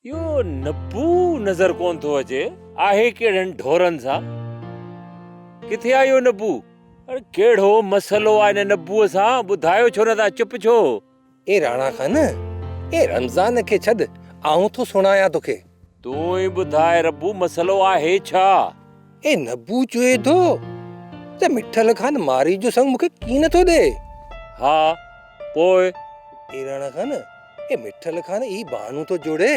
اهو نبو نظر ڪونه ٿو اچي. آهي ڪهڙن ڍورن سان؟ ڪٿي آهي اهو نبو؟ اڙي ڪهڙو مسئلو آهي ان نبوء سان؟ ٻڌايو ڇو نه ٿا؟ چپ ڇو؟ اي راڻا خان، اي رمضان کي ڇڏ، آئون ٿو سڻايان توکي. تون ئي ٻڌاء ربو، مسئلو آهي ڇا؟ اي نبو چوي ٿو ته مٺل خان مارئي جو سڱ مون کي ڪين ٿو ڏئي. ها، پوء؟ اي راڻا خان، اي مٺل خان هي بهانو ٿو جوڙي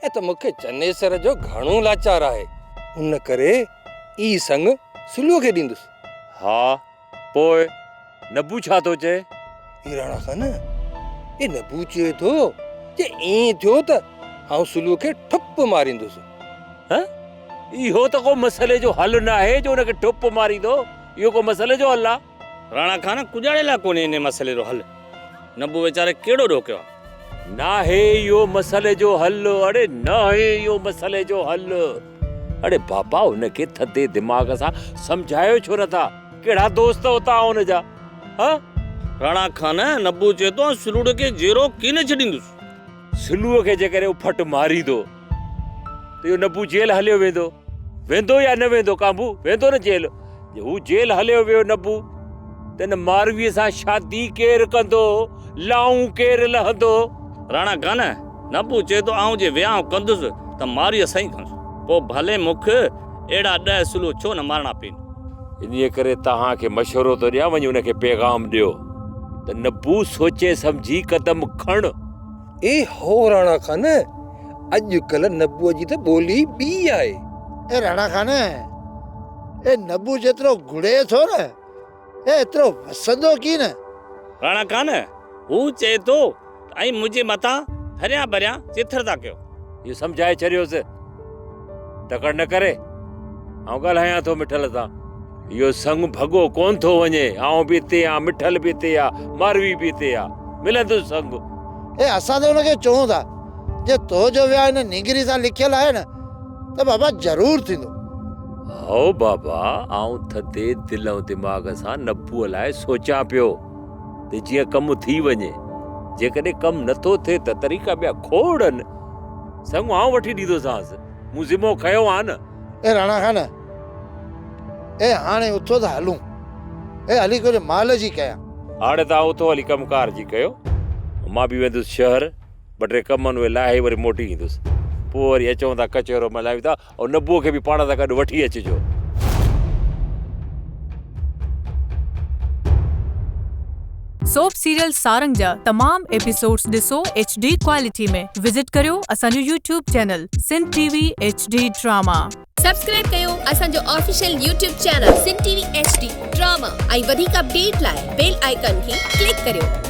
۽ ته مون کي چنيسر جو گهڻو لاچار آهي، ان ڪري اي سڱ سلوء کي ڏيندس. ها، پوء نبو ڇا ٿو چئي؟ اي راڻا خان، اي نبو چئي ٿو جي ائين ٿيو ته آئون سلوء کي ٺپ ماريندس. هه، اهو ته ڪو مسئلي جو حل ناهي جو ان کي ٺپ ماريندو، اهو ڪو مسئلي جو حل آ؟ راڻا خان، ڪڄاڙي لاء ڪونهي انهي مسئلي جو حل. نبو ويچاري ڪهڙو ڏوهه ڪيو آ؟ ناهي اهو مسئلي جو حل، اڙي ناهي اهو مسئلي جو حل. اڙي بابا ان کي ٿڌي دماغ سان سمجهايو ڇو نٿا؟ ڪهڙا دوست هو توهان ان جا؟ ها؟ راڻا خان، نبو چئي ٿو آئون سلوڙي کي جيئرو ڪين ڇڏيندس. سلوء کي جيڪڏهن اڦٽ ماريندو ته اهو نبو جيل هليو ويندو. ويندو يا نه ويندو ڪانڀو؟ ويندو نه جيل. جي هو جيل هليو ويو نبو ته ان مارويء سان شادي ڪير ڪندو؟ لائون ڪير لهندو؟ راڻا خان، نبو چئي ٿو آئون جي ويانهه ڪندس ته مارويء سان ئي ڪندس. پوء ڀلي مون کي اهڙا ڏهه سلو ڇو نه مارڻا پين. انهيء ڪري توهان کي مشورو ٿو ڏيان وڃي ان کي پيغام ڏيو ته نبو سوچي سمجهي قدم کڻ. اي هو راڻا خان، اڄ ڪلهه نبوء جي ته ٻولي ٻي آهي. اي راڻا خان، اي نبو جيترو گهڙي ٿو نه، اي ايترو وسندو ڪين. راڻا خان، هو چئي ٿو ته ائين منهنجي مٿان هريان ڀريان چٿر ٿا ڪيو. اهو سمجهائي ڇڏيوس. تڪڙ نه ڪري، آئون ڳالهايان ٿو مٺل سان. اهو سڱ ڀڳو ڪونه ٿو وڃي. آئون به اتي آهيان، مٺل به اتي آ، ماروي به اتي آ. ملندس سڱ. اي اسان ته ان کي چئون ٿا، جي تو جو وياهه هن نينگري سان لکيل آهي نه ته بابا ضرور ٿيندو. هائو بابا، آئون ٿڌي دل ۽ دماغ سان نبوء لاء سوچيان پيو ته جيئن ڪم ٿي وڃي. جيڪڏهن ڪم نٿو ٿئي ته طريقا ٻيا کوڙ آهن. سڱ آئون وٺي ڏيندوسانس. مون ذمو کنيو آهي نه. اي راڻا خان، اي هاڻي اٿو ته هلون. اي هلي ڪجهه مال جي ڪيان. هاڻي توهان اٿو هلي ڪم ڪار جي ڪيو. مان به ويندس شهر، ٻه ٽي ڪم آهن اهي لاهي وري موٽي ايندس. پوء وري اچون ٿا ڪچهرو ملهايون ٿا ۽ نبوء کي به پاڻ سان گڏ وٺي اچجو. سوپ سيريل سارنگ جا تمام ايپيسوڊز ڏسو ايڇ ڊي ڪوالٽي ۾ وزٽ ڪريو اسان جو YouTube channel Sindh T V H D drama. Subscribe ڪيو اسان جو official YouTube channel Sindh T V H D drama ۽ وڌيڪ اپڊيٽ لاء بيل آئيڪان کي ڪلڪ ڪريو.